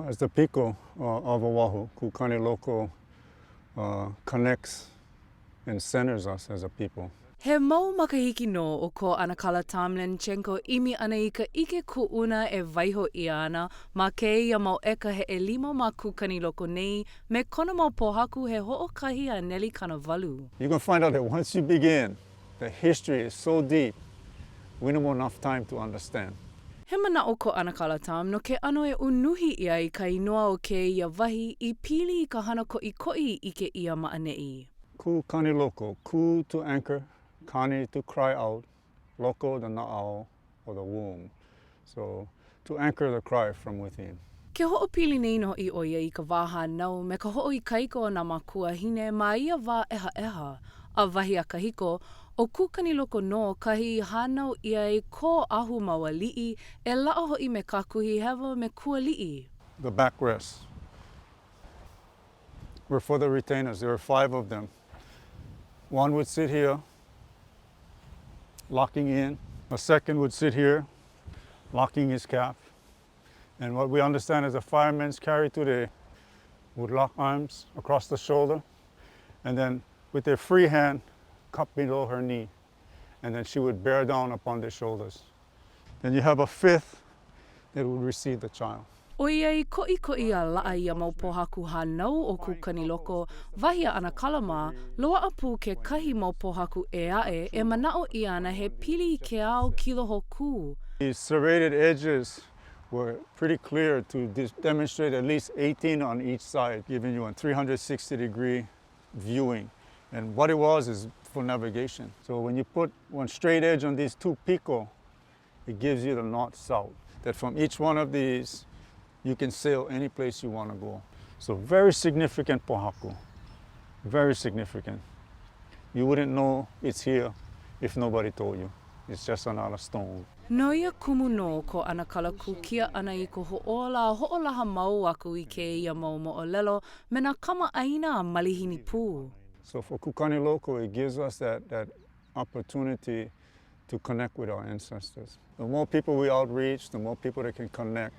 As the piko of Oahu, Kūkaniloko connects and centers us as a people. He mau makahiki nō o ko ʻAnakala Tom Lenchanko ʻimi ʻana i ka ʻike kuʻuna e waiho ʻia ana ma kēia mau ʻeka he ʻelima ma Kūkaniloko nei me kona mau pōhaku he hoʻokahi a neli 80. You can find out that once you begin, the history is so deep, we no more enough time to understand. He manaʻo ko ʻAnakala Tom no ke ʻano e unuhi ʻia ai ka inoa o kēia wahi i pili i ka hana koʻikoʻi i ʻike ʻia ma ʻaneʻi. Kūkaniloko, kū to anchor, kani to cry out, loko the naʻau or the womb. So, to anchor the cry from within. Ke hoʻopili nei nō hoʻi ʻo ia i ka wā hānau me ka hoʻoikaika o nā mākuahine ma ia wā ʻehaʻeha, a wahi a kahiko, ʻo Kūkaniloko nō kahi i hānau ʻia ai ko Oʻahu mau aliʻi, e laʻa hoʻi me Kākuhihewa me Kūaliʻi. The backrest were for the retainers. There were five of them. One would sit here, locking in. A second would sit here, locking his calf. And what we understand is a fireman's carry today would lock arms across the shoulder and then with their free hand cup below her knee and then she would bear down upon their shoulders. Then you have a fifth that would receive the child. ʻOiai koʻikoʻi a laʻa ia mau pōhaku hānau o Kūkaniloko, wahi a ʻAnakala mā, loaʻa pū kekahi mau pōhaku ʻē aʻe e manaʻo ʻia ana he pili i ke ao kilohōkū. These serrated edges were pretty clear to demonstrate at least 18 on each side, giving you a 360 degree viewing. And what it was is for navigation. So when you put one straight edge on these two piko, it gives you the north-south. That from each one of these, you can sail any place you want to go. So very significant pohaku, very significant. You wouldn't know it's here if nobody told you. It's just another stone. No ia kumu nō ko ʻAnakala kūkia ʻana i ka hoʻōla a hoʻolaha mau aku i kēia mau moʻolelo me nā kamaʻāina a malihini pū. So for Kūkaniloko, it gives us that, that opportunity to connect with our ancestors. The more people we outreach, the more people that can connect.